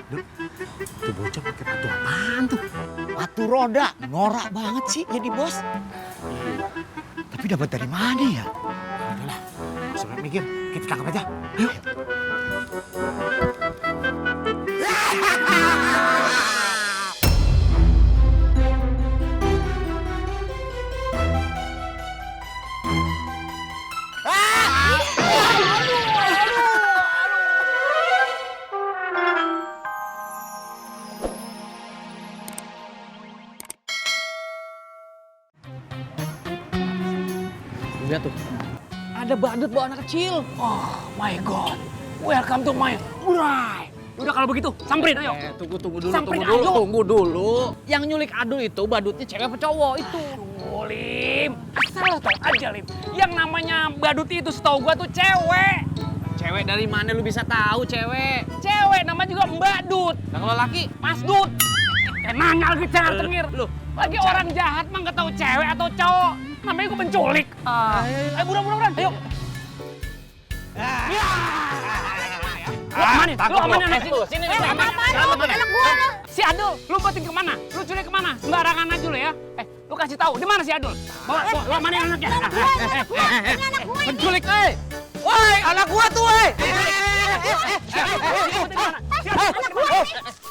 Duh, tuh bocah pakai batu apaan tuh? Batu roda, norak banget sih jadi bos. Tapi dapat dari mana ya? Udahlah, nggak usah banyak mikir, kita tangkap aja. Ayo. Lihat tuh, ada badut bawa anak kecil. Oh my god, welcome to my Burai. Udah kalau begitu, samperin ayo. Tunggu dulu, Samperin, tunggu ayo. dulu. Yang nyulik Adul itu badutnya cewek apa cowok itu? Aduh, Lim, asal lo tau aja, Lim. Yang namanya badut itu setahu gua tuh cewek. Cewek dari mana lu bisa tahu cewek? Cewek, namanya juga Mbak Dut. Nah, kalau laki? Mas Dut. Nanya lagi cengar tengir. Lu, Lagi orang jahat mah nggak tahu cewek atau cowok. Namanya gua penculik. Ayo, buruan. Ayo. Ya. Lu aman ya? Lu aman ya? Sini, Anak gua. Si Adul, lu batin kemana? Lu culik kemana? Sembarangan aja lu ya. Lu kasih tahu di mana si Adul? Bawa, lu amanin anaknya. penculik, Woi, anak gua tuh,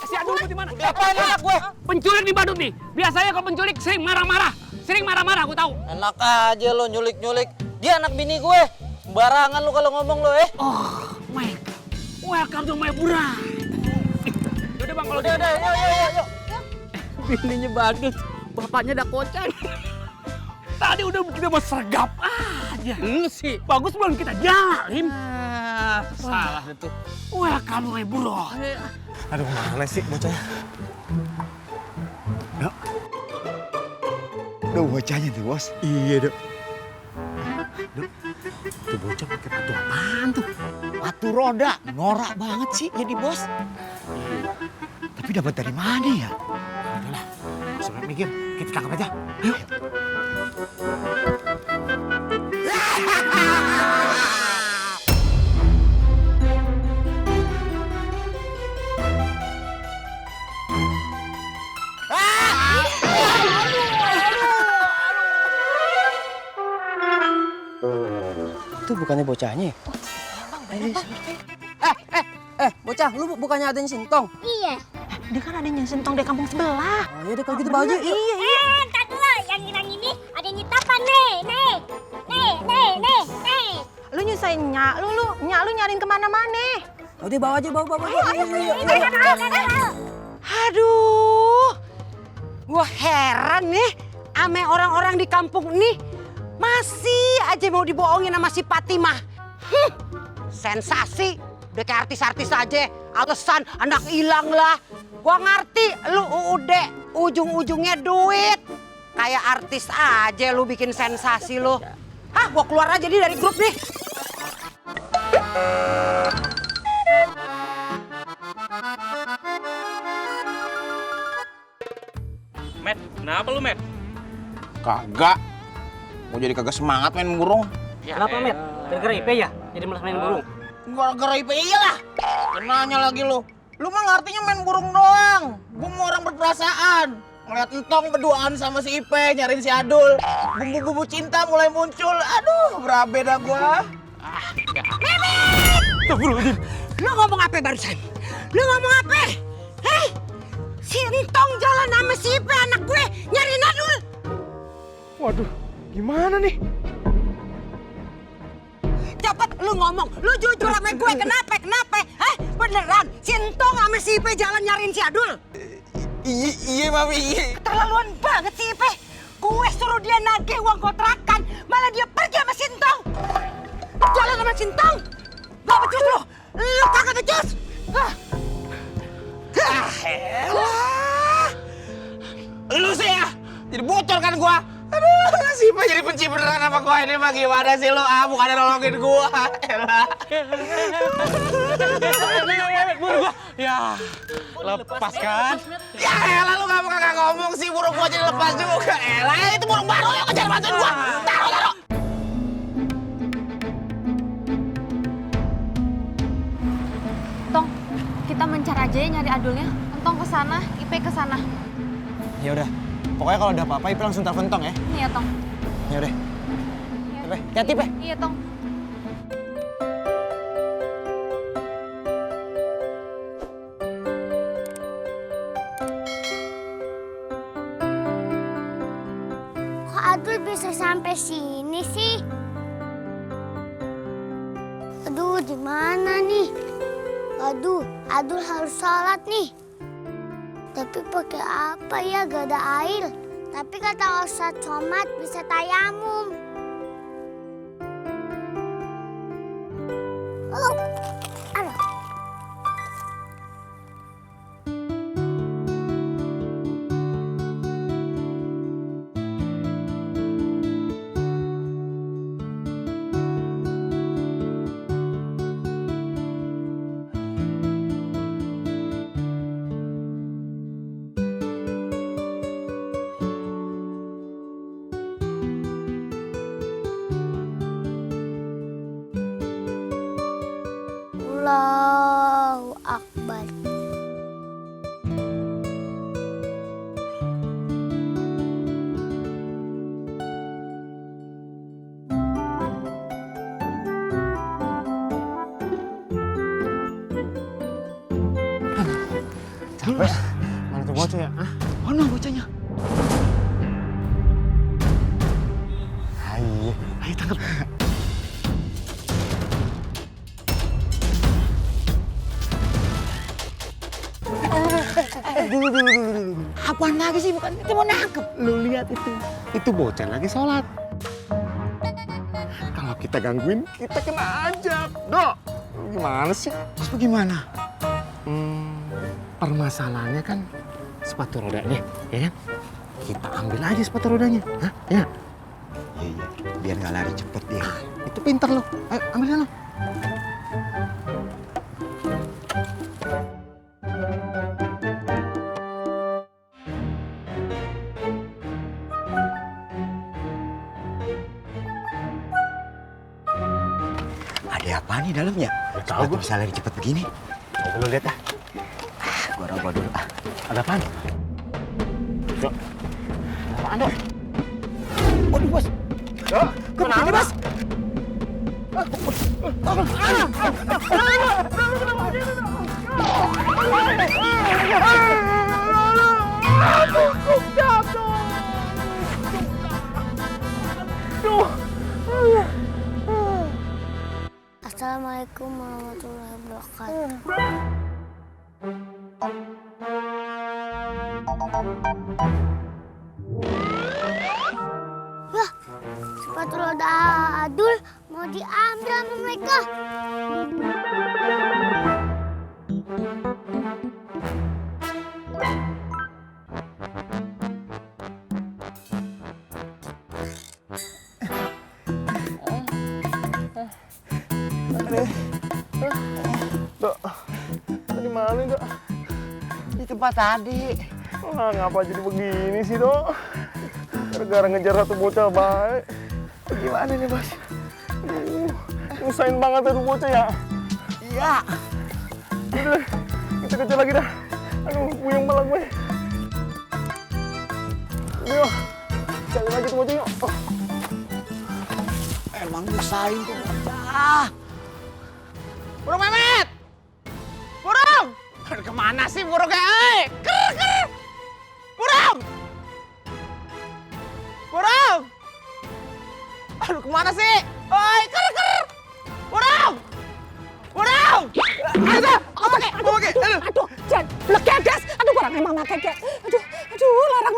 Si Adul di mana? Apain anak gua? Penculik nih badut nih. Biasanya kalau penculik sering marah-marah. Aku tahu. Enak aja lo nyulik-nyulik. Dia anak bini gue. Sembarangan lu kalau ngomong lo, Oh my god. Welcome to my Burai. Udah bang, kalau Udah, yuk. Bininya badut, bapaknya udah kocan. tadi udah kita mau sergap aja. Lu sih. Bagus belum kita jalim. Salah itu. Welcome to my Burai. Aduh, mana sih bocahnya? Yuk. Duh bocahnya tuh bos. Iya, Dok. Dok, tuh bocah pakai batu apaan tuh? Batu roda, norak banget sih jadi bos. Tapi dapat dari mana ya? Udahlah, nggak usah banyak mikir, kita tangkap aja. Ayo. Itu bukannya bocahnya ya? Bocah, lu bukannya ada yang sintong? Iya. Dia kan ada yang sentong di kampung sebelah. Oh, iya deh kalau gitu bawa aja. Iya. Entar dulu, yang ini ada yang nyetapan nih. Lu nyusahin nyak lu nyariin kemana-mana. Oh, dia bawa aja, bawa. Aduh, gua heran nih ame orang-orang di kampung nih masih aja mau dibohongin sama si Fatimah. Sensasi, udah kayak artis-artis aja. Alasan anak hilang lah. Gua ngerti lu udah ujung-ujungnya duit. Kayak artis aja lu bikin sensasi lu. Hah, gua keluar aja nih dari grup nih. Met, kenapa lu, Met? Kagak. Mau jadi kagak semangat main burung. Kenapa, Met? Gara-gara IP ya? Jadi malas main burung? Gara-gara IP iyalah. Kenanya lagi lu. Lu mah ngartinya main burung doang. Gua mau orang berperasaan. Ngeliat entong berduaan sama si Ipe, nyariin si Adul. Bumbu-bumbu cinta mulai muncul. Aduh, berabe dah gua. Lu ngomong apa barusan? Lu ngomong apa? Heh? Si Entong jalan sama si Ipe anak gue nyariin Adul. Waduh, gimana nih? Cepet lu ngomong, lu jujur sama gue kenapa? Heh? Beneran si Entong sama si Ipe jalan nyariin si Adul? Iya, Mami, iya. Keterlaluan banget si Ipe. Gue suruh dia nagih uang kontrakan, malah dia pergi sama si Entong. Jalan sama si Entong. Gak becus lu. Lu kagak becus. Lu sih ya. Jadi bocor kan gua. Aduh, si Ipe jadi benci beneran sama gua ini mah gimana sih lu? Bukannya nolongin gua. Elah. Ya, lepas kan? Ya elah lu ngapa kagak ngomong sih burung gua jadi lepas juga. Elah itu burung baru yang kejar bantuin gua. Taruh. Tong, kita kita mencari aja ya nyari Adulnya. Entong ke sana, Ipe ke sana. Ya udah. Pokoknya kalau ada apa-apa Ipe langsung telepon Tong ya. Iya, Tong. Ya udah. Iya. Ipe, hati Ipe. Iya, Tong. Kok Adul bisa sampai sini sih? Aduh, di mana nih? Aduh, Adul harus sholat nih. Tapi pakai apa ya? Gak ada air. Tapi kata Ustadz Somad bisa tayamum. Oh, aduh. Allahu Akbar. Capek. Mana tuh bocah ya? Hah? Mana bocahnya? Ayo, ayo tangkap. Dulu. Apaan lagi sih? Bukan kita mau nangkep. Lu lihat itu. Itu bocah lagi sholat. Kalau kita gangguin, kita kena ajab. Dok, gimana sih? Terus bagaimana? Permasalahannya kan sepatu rodanya, ya kan? Kita ambil aja sepatu rodanya. Hah? Ya? Iya. Biar nggak lari cepet dia. Itu pinter lo. Ayo, ambil lo. Ada apa nih dalamnya? Tahu gue bisa lari cepet begini. Coba lu lihat ah. Gua raba dulu ah. Ada apaan? Dok. Ada apaan, Dok? Waduh, Bos. Dok, kenapa, Bos? Assalamualaikum warahmatullahi wabarakatuh. Wah, sepatu roda Adul mau diambil sama mereka. Dok, tadi mana, Dok? Di tempat tadi. Wah, ngapa jadi begini sih, Dok? Gara-gara ngejar satu bocah baik. Gimana nih, Bos? Nyusahin banget tuh bocah ya? Iya. Udah, kita kejar lagi dah. Aduh, puyeng malah gue. Yuk, cari lagi tuh bocah yuk. Oh. Emang nyusahin tuh bocah. Burung Memet! Burung! Kemana sih burungnya? Ker! Burung! Burung! Aduh, kemana sih? Oi, ker! Burung! Burung! Aduh, Jan, lekedes. Aduh, orang emang keke. Aduh,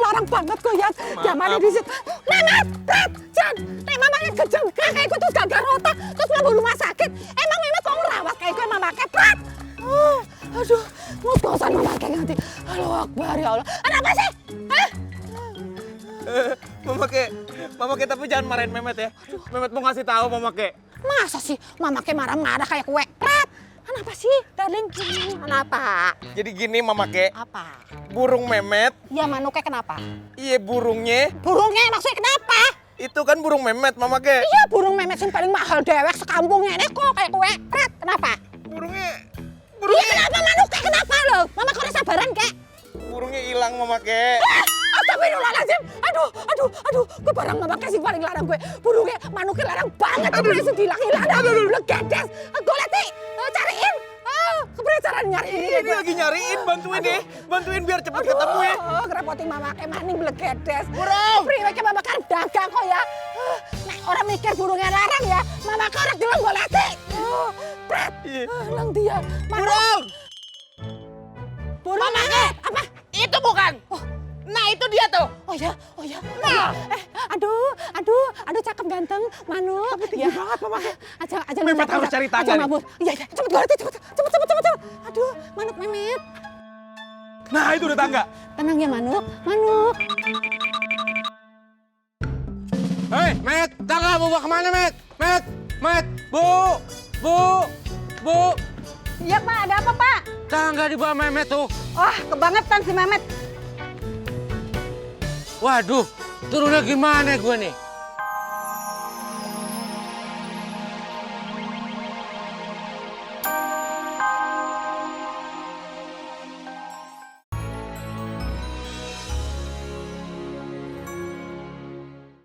larang banget kok, Yan. Jamannya di situ. Memet, Pret, Jan. Mamanya kejam. Kakek itu tuh gagal otak. Terus mau rumah sakit. Emang Memet kok ngerawat kayak gue mamanya, Pret? Aduh, ngos-ngosan mamanya nanti. Halo Akbar, ya Allah. Ada apa sih? Hah? Mama Ke, tapi jangan marahin Memet ya. Memet mau ngasih tahu Mama Ke. Masa sih Mama Ke marah-marah kayak kue? Pret, kenapa sih, darling? Kenapa? Jadi gini Mama Ke, Apa? burung Memet, Ya Manuke kenapa? iya burungnya, Burungnya maksudnya kenapa? itu kan burung Memet Mama Ke. Iya, burung Memet sing paling mahal dewek sekampungnya deh kok kayak kue. Pret, kenapa? Burungnya, Iya, kenapa Manuke kenapa? Kek. Astagfirullahaladzim. Aduh. Gue barang mama kasih paling larang gue. Burungnya, manuknya larang banget. Keberanian dihilang-hilang. Legedes. Goleti, cariin. Keberanian cara nyariin. Ini lagi nyariin, bantuin biar cepet ketemu ya. Ngerepotin mama kayak maning belegedes. Burung. Priweknya mama kan dagang kok ya. Nek orang mikir burungnya larang ya. Mama korek dulu goleti. Pret. Lang dia. Burung. Burung mana? Apa? Itu bukan. Nah, itu dia tuh. Oh ya. Nah. Aduh, cakep ganteng, Manuk. Tinggi banget, Mama. Aja Memet harus cari tangga nih. Iya, cepet goleti, cepet. Aduh, Manuk Memet. Nah, itu udah tangga. Tenang ya, Manuk. Hei, Met, tangga mau bawa kemana, Met? Met, Bu. Iya Pak, ada apa Pak? Tangga di bawah Memet tuh. Wah, kebangetan si Mehmet. Waduh, turunnya gimana gue nih?